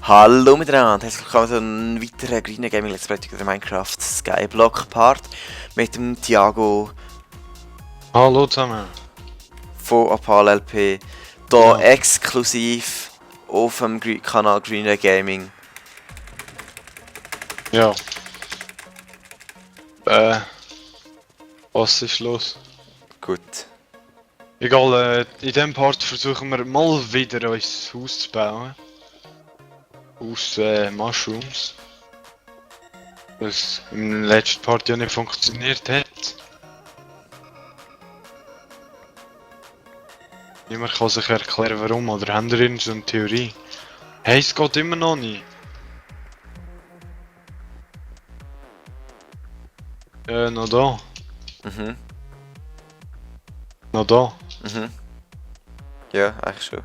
Hallo miteinander, herzlich willkommen zu einem weiteren Green Gaming Let's Play der Minecraft Skyblock Part mit dem Thiago Hallo zusammen. von Opal LP, hier Genau. exklusiv auf dem Kanal Green Gaming. Ja. Was ist los? Gut. Egal, in diesem Part versuchen wir mal wieder unser Haus zu bauen. Aus Mushrooms. Was im letzten Part ja nicht funktioniert hat. Niemand kann sich erklären warum, oder haben wir irgendeine Theorie? Hey, es geht immer noch nicht. Noch da. Mhm. Noch da. Mhm. Ja, eigentlich schon.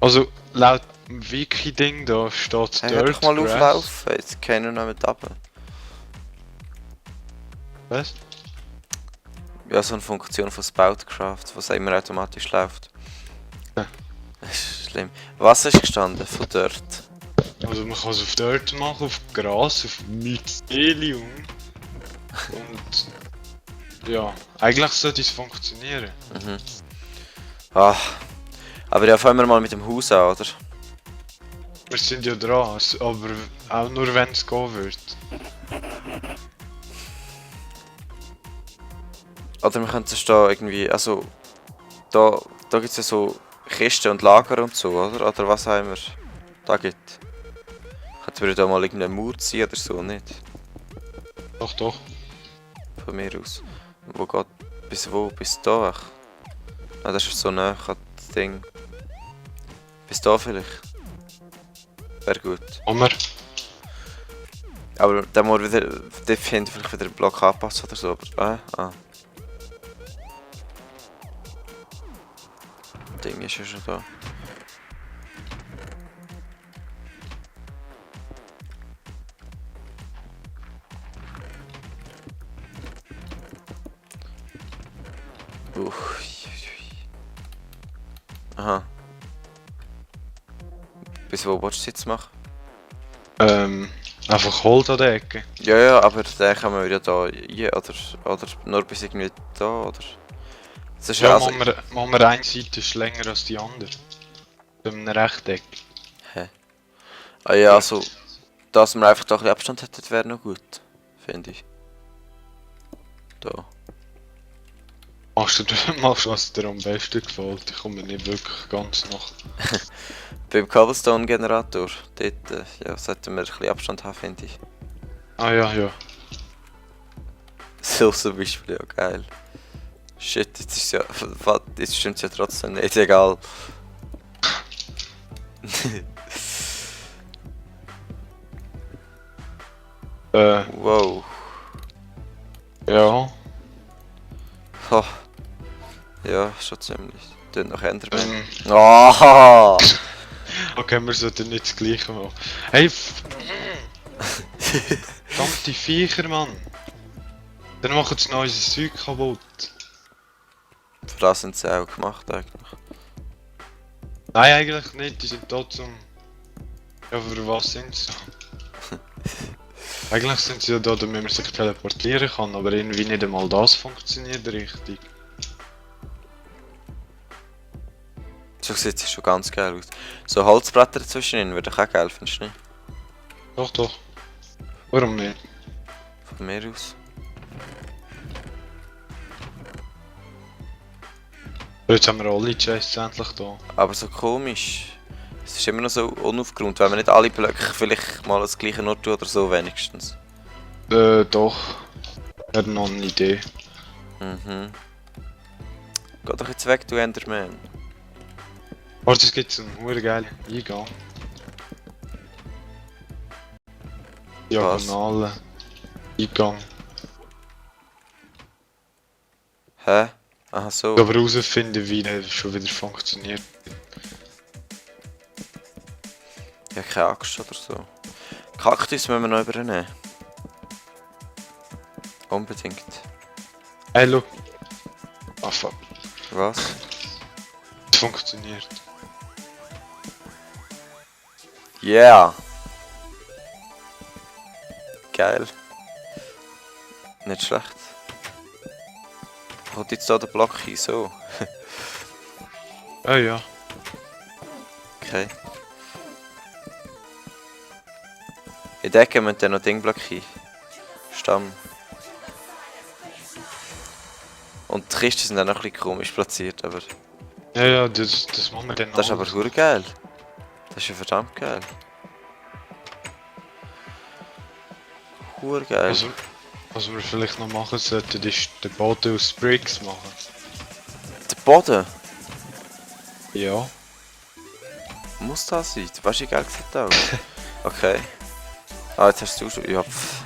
Also, laut dem Wiki-Ding da steht Hey, hör Dirt doch mal Grass. auflaufen, jetzt können wir noch mit runter. Was? Ja, so eine Funktion von Spoutcraft, was immer automatisch läuft. Ja. Das ist schlimm. Was ist gestanden von dort? Also man kann es auf Dirt machen, auf Gras, auf Mycelium. Und ja, eigentlich sollte es funktionieren. Mhm. Ah. Aber ja, fangen wir mal mit dem Haus an, oder? Wir sind ja dran, aber auch nur wenn es gehen wird. Oder wir könnten es da irgendwie, also da gibt es ja so Kisten und Lager und so, oder? Oder was haben wir da gibt? Könnten wir da mal irgendeine Mauer ziehen oder so, nicht? Doch, doch. Von mir aus. Wo geht, bis wo? Bis da? Ah, das ist so nah an das Ding. Bis da vielleicht. Wäre gut. Hammer. Aber dann muss wieder, die finden vielleicht wieder einen Block anpassen oder so, aber, Das Ding ist ja schon da. Aha. Bis wo willst du es jetzt machen? Einfach Holz an der Ecke. Ja, ja, aber den können wir ja da rein, oder nur bis irgendwie da, oder? Das ist Ja, also... machen wir eine Seite ist länger als die andere. Bei einem Rechteck. Hä? Ah ja, also... Dass wir einfach da ein bisschen Abstand hätten, wäre noch gut. Finde ich. Da. Machst was dir am besten gefällt. Ich komme nicht wirklich ganz nach. Beim Cobblestone-Generator, dort ja, sollten wir ein bisschen Abstand haben, finde ich. Ah ja, ja. So zum Beispiel, ja geil. Shit, jetzt ist ja... Jetzt stimmt es ja trotzdem nicht, egal. Wow. Ja. Oh. Ja, schon ziemlich. Tönt noch Enderman. Ah! Okay, wir sollten nicht das gleiche machen. Hey, verdammte Viecher, Mann! Dann machen sie noch unser Zeug kaputt. Für das sind sie auch gemacht eigentlich. Nein, eigentlich nicht, die sind da zum... Ja, für was sind sie? Eigentlich sind sie ja da, damit man sich teleportieren kann, aber irgendwie nicht einmal das funktioniert richtig. So sieht es schon ganz geil aus. So Holzbretter dazwischen würde ich auch geil, findest du nicht? Doch, doch. Warum nicht? Von mir aus. Jetzt haben wir alle Chests endlich da. Aber so komisch. Es ist immer noch so unaufgeräumt, wenn wir nicht alle Blöcke vielleicht mal das gleiche Ort tun oder so wenigstens. Doch. Ich habe noch eine Idee. Mhm. Geh doch jetzt weg, du Enderman. Warte, es gibt so einen geilen Eingang. Diagonale Eingang. Hä? Aha, so. Ich aber herausfinden, wie der schon wieder funktioniert. Ja, keine Axt oder so. Kaktus müssen wir noch übernehmen. Unbedingt. Hey, look. Ah, fuck. Was? Es funktioniert. Yeah! Geil. Nicht schlecht. Kommt jetzt da der Block hin, so. Ja. Okay. In der Ecke müssen dann noch Dingblock hin. Stamm. Und die Kisten sind dann noch ein bisschen komisch platziert, aber... Ja, das machen wir dann Das ist aber alles. verdammt geil. Das ist ja verdammt geil. Verdammt geil. Also, was wir vielleicht noch machen sollten, ist den Boden aus Bricks machen. Der Boden? Ja. Muss das sein? Du weißt, wie geil sieht aus. Okay. Ah, jetzt hast du schon... Ja, pff.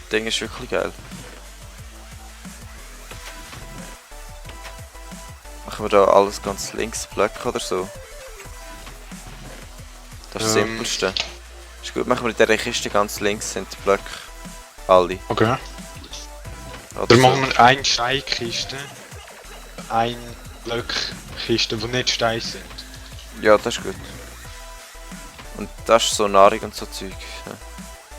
Das Ding ist wirklich geil. Machen wir da alles ganz links Blöcke oder so? Das ist das Simpelste. Ist gut, machen wir in dieser Kiste ganz links sind die Blöcke. Alle. Okay. Oder Dann so. machen wir eine Steinkiste, eine Blöckkiste, die nicht Steine sind. Ja, das ist gut. Und das ist so Nahrung und so Zeug. Ja.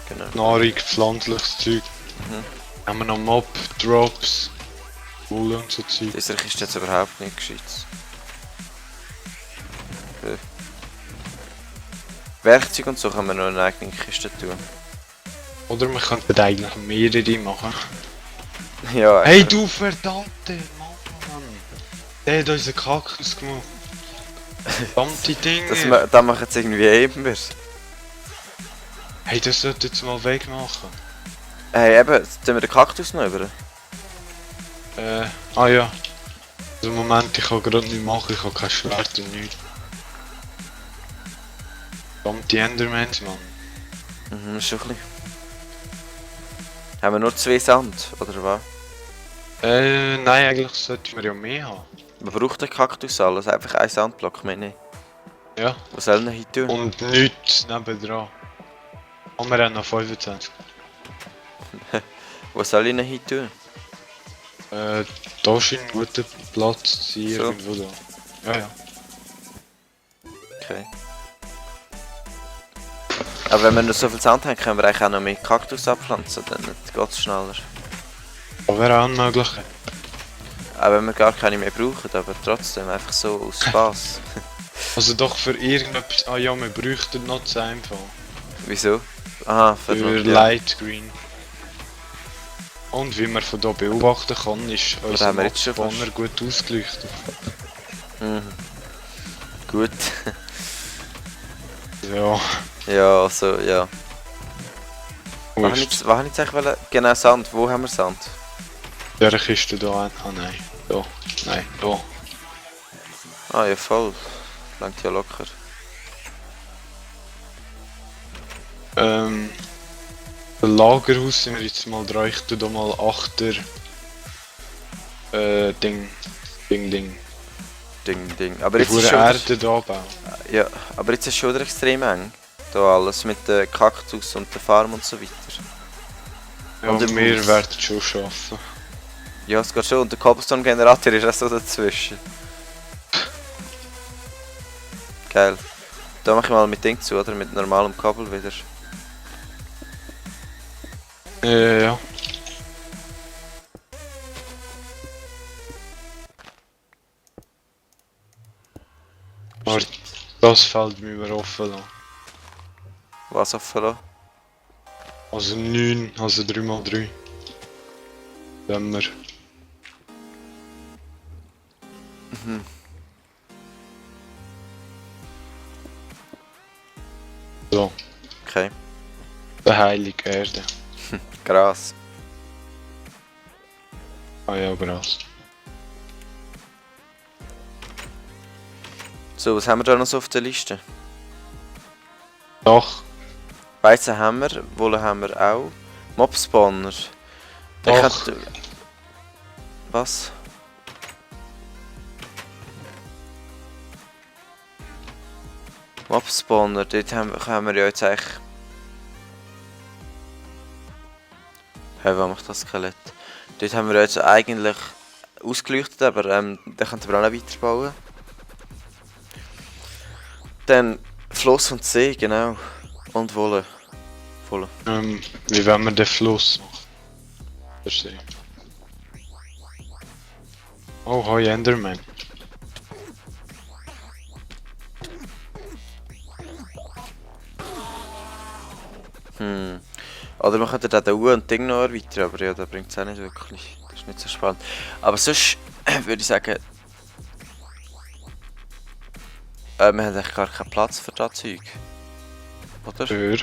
Genau. Nahrung, pflanzliches Zeug. Mhm. Haben wir noch Mob, Drops, Wolle und so Zeug. Dieser Kiste jetzt überhaupt nicht gescheit. Okay. Werkzeug und so kann man noch in eine eigene Kiste tun. Oder wir könnten eigentlich mehrere machen. Ja, Hey du verdammte Mann! Der hat unseren Kaktus gemacht. Verdammte Dinge! das machen jetzt irgendwie immer. Hey, das sollte jetzt mal wegmachen. Hey, eben, tun wir den Kaktus noch über? Ja. Also Moment, ich kann gerade nicht machen, ich habe kein Schwert und nichts. Verdammte Endermans, Mann. Mhm, ist schon ein bisschen. Haben wir nur 2 Sand, oder was? Nein, eigentlich sollten wir ja mehr haben. Man braucht den Kaktus alles, einfach ein Sandblock, meine ich. Ja. Was soll denn hin tun? Und nichts nebendran. Und wir haben noch 25. Was soll ich denn hin tun? Da scheint ein guter Platz zu sein, So. irgendwo da. Ja. Okay. Aber wenn wir noch so viel Sand haben, können wir eigentlich auch noch mehr Kaktus abpflanzen, dann geht es schneller. Aber wäre auch eine Möglichkeit. Auch wenn wir gar keine mehr brauchen, aber trotzdem einfach so aus Spaß. Also doch für irgendetwas. Ah ja, wir bräuchten noch das einfach. Wieso? Aha, Für ja. Light Green. Und wie man von hier beobachten kann, ist unser haben wir jetzt schon Spawner gut ausgeleuchtet. Mhm. Gut. Ja. Ja, also, ja. Wo Was ist habe ich jetzt eigentlich wollen? Genau, Sand. Wo haben wir Sand? dieser Kiste da an? Ah nein. Da. Nein, da. Ah ja, voll. Langt ja locker. Das Lagerhaus sind wir jetzt mal dran. Ich tue da mal Achter. Ding. Ding. Aber Ich jetzt ist würde schon Erde da bauen. ja, aber jetzt ist schon wieder extrem eng. Da alles mit den Kaktus und der Farm und so weiter. Ja, Und und der wir Maus. werden es schon schaffen. Ja, es geht schon. Und der Cobblestone-Generator ist auch so dazwischen. Geil. Da mache ich mal mit Ding zu, oder? Mit normalem Kabel wieder. Ja. Aber das Feld müssen wir offen lassen. Was offen lassen? Also 9, also 3x3. Wenn wir. So, Okay. der heilige Erde. Gras. Ah ja, Gras. So, was haben wir da noch so auf der Liste? Doch, Weizen haben wir, Wolle haben wir auch. Mobspawner. Der Doch. könnte... Was? Mobspawner, dort haben wir ja jetzt eigentlich... Hey, was macht das Skelett? Dort haben wir ja jetzt eigentlich ausgeleuchtet, aber da könnten wir auch noch weiterbauen. Dann Fluss und See, genau. Und Wolle. Wolle. Wie wollen wir den Fluss machen? Verstehe. Oh, hoi Enderman. Oder man könnte den U und Ding noch erweitern, aber ja, da bringt es auch nicht wirklich. Das ist nicht so spannend. Aber sonst würde ich sagen, wir haben eigentlich gar keinen Platz für das Zeug. Oder? Für.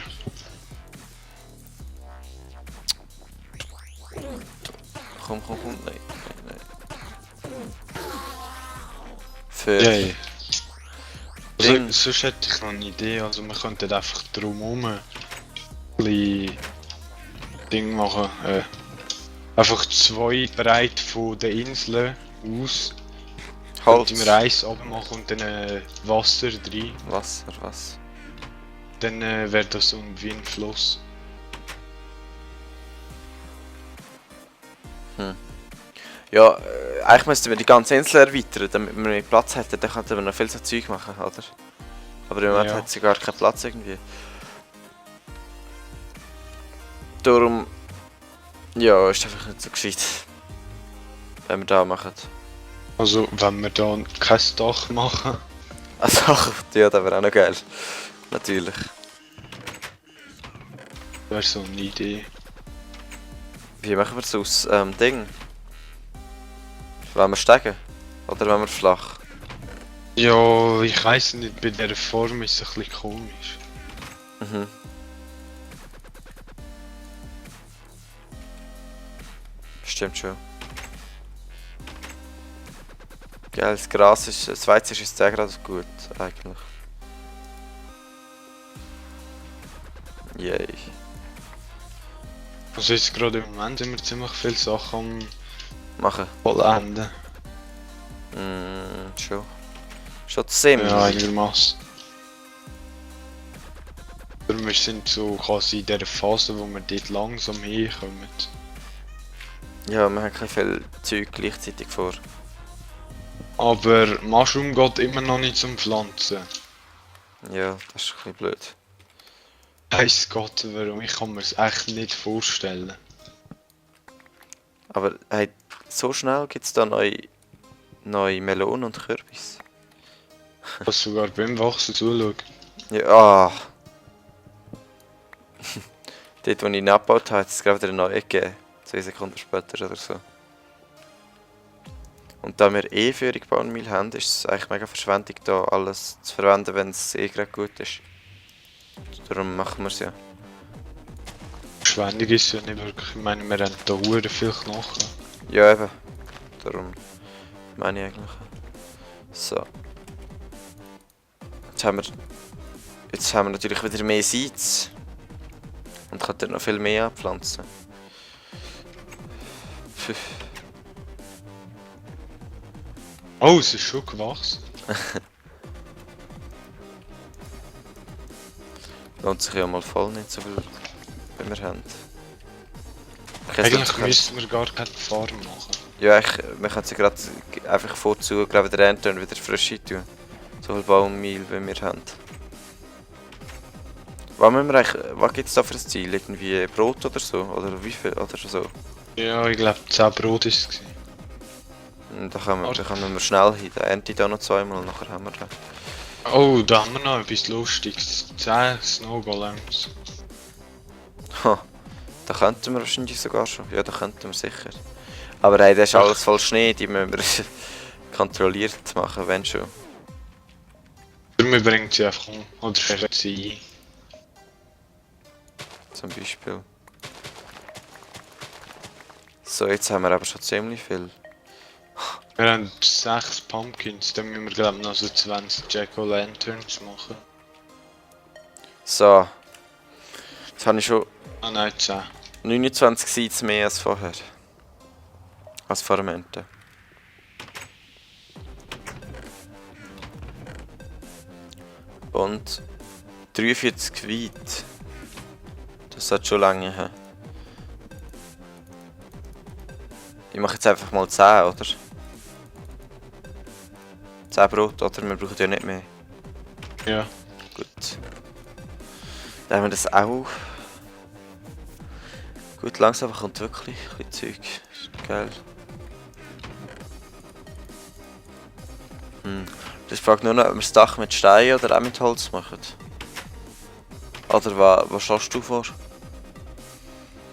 Komm, nein. Für... Ja. Also, Ding. sonst hätte ich noch eine Idee, also wir könnten einfach drumherum ein bisschen Ding machen. Einfach 2 breit von den Inseln aus. Holz. Könnten wir Eis abmachen und dann Wasser rein. Wasser, was? Dann wäre das so wie ein Fluss. Ja, eigentlich müssten wir die ganze Insel erweitern, damit wir mehr Platz hätten. Dann könnten wir noch viel so Zeug machen, oder? Aber im Moment Ja. hat sie gar keinen Platz irgendwie. Darum... Ja, ist einfach nicht so gescheit. Wenn wir da machen. Also wenn wir da kein Dach machen. Also, ja, das wäre auch noch geil. Natürlich. Wäre so eine Idee. Wie machen wir es aus Ding? Wollen wir steigen? Oder wollen wir flach? Ja, ich weiß nicht, bei dieser Form ist es ein bisschen komisch. Mhm. Stimmt schon. Geil, das Gras ist, das Weizen ist sehr gerade gut, eigentlich. Yay. Also jetzt gerade im Moment sind wir ziemlich viele Sachen am Machen. Vollenden. Schon. Schon ziemlich. Ja, einigermaßen. Aber wir sind so quasi in dieser Phase, wo wir dort langsam hinkommen. Ja, wir haben kein viel Zeug gleichzeitig vor. Aber Mushroom geht immer noch nicht zum Pflanzen. Ja, das ist ein bisschen blöd. Weiss Gott warum, ich kann mir es echt nicht vorstellen. Aber hey, so schnell gibt es da neue Melonen und Kürbis. Was sogar beim Wachsen zuschauen. Ja, ah. Dort, wo ich ihn abgebaut habe, hat es gerade wieder eine neue gegeben. 2 Sekunden später oder so. Und da wir eh Führung haben, ist es eigentlich mega Verschwendung, da alles zu verwenden, wenn es eh gerade gut ist. Darum machen wir es ja. Verschwendung ist ja nicht wirklich, ich meine, wir haben da hure viel Knochen. Ja, eben. Darum meine ich eigentlich. So. Jetzt haben wir natürlich wieder mehr Seeds. Und können dann noch viel mehr abpflanzen. Pfiff. Oh, es ist schon gewachsen. Lohnt sich ja mal voll nicht so viel, wie wir haben. Eigentlich müssten wir gar keine Farm machen. Ja, wir können sie gerade einfach vorzu gerade wieder ernten und wieder frisch tun. So viel Baummehl, wie wir haben. Was gibt es da für ein Ziel? Irgendwie Brot oder so? Oder wie viel? Oder so? Ja, ich glaube 10 Brot ist es. Da kommen wir schnell hin. Da ernte ich da noch 2-mal und nachher haben wir den. Oh, da haben wir noch etwas Lustiges. 10 Snowgolems. Ha, da könnten wir wahrscheinlich sogar schon. Ja, da könnten wir sicher. Aber hey, das ist alles voll Schnee, die müssen wir kontrolliert machen, wenn schon. Wir bringen sie einfach um. Oder fährt sie Zum Beispiel. So, jetzt haben wir aber schon ziemlich viel. ein. Wir haben 6 Pumpkins, dann müssen wir glaube ich noch so 20 Jack-O-Lanterns machen. So. Jetzt habe ich schon Ah nein, 10. 29 Seeds mehr als vorher. Als vor dem Ernten. Und 43 weit. Das hat schon lange her. Ich mache jetzt einfach mal 10, oder? 10 Brot, oder? Wir brauchen ja nicht mehr. Ja. Gut. Dann haben wir das auch. Gut, langsam kommt wirklich ein bisschen Zeug. Ist geil. Das ist die Frage nur noch, ob wir das Dach mit Stein oder auch mit Holz machen. Oder was schaust du vor?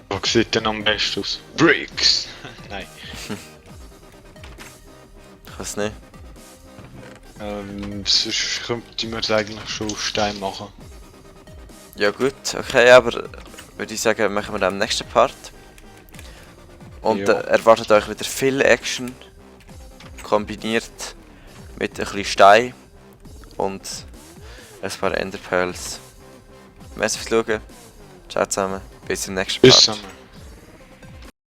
Was sieht denn am besten aus? Bricks! Nein. Ich weiß nicht. Sonst könnte man es eigentlich schon aus Stein machen. Ja gut, okay, aber würde ich sagen, machen wir dann am nächsten Part. Und Ja. erwartet euch wieder viel Action. Kombiniert mit ein bisschen Stein und ein paar Enderpearls. Merci fürs Schauen. Ciao zusammen. Bis zum nächsten Part. Bis zusammen.